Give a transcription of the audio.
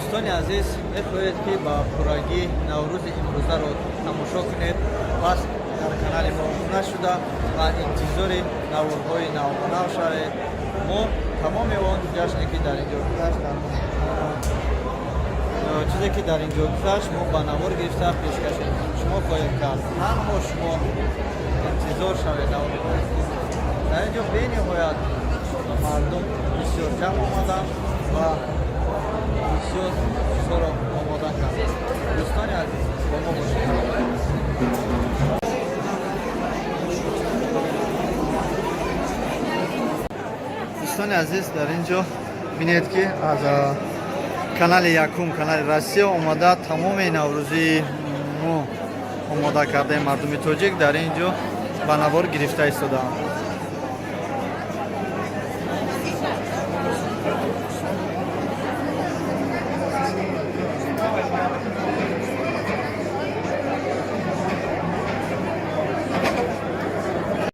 Дӯстони азиз, мехоҳед, ки ба пуррагӣ Наврӯзи имрӯзаро тамошо кунед, пас дар канали мо обуна шуда ва интизори наворҳои навбанав шавед. Мо тамоми он ҷашне, ки дар ин ҷо гузашт, дар чизе, ки дар ин ҷо гузашт, мо ба навор гирифта пешкаши шумо хоҳем кард. Танҳо шумо интизор шавед наворҳои хуб. Дар ин ҷо бениҳоят мардум бисёр ҷамъ омаданд ва бисёр чизҳоро омода карданд. Дӯстони азиз, бо мо бошед. Дӯстони азиз, дар ин ҷо бинед, ки аз канали якум, канали Россия омода, тамоми наврӯзии мо омода кардаи мардуми тоҷик дар ин ҷо ба навор гирифта истодаанд.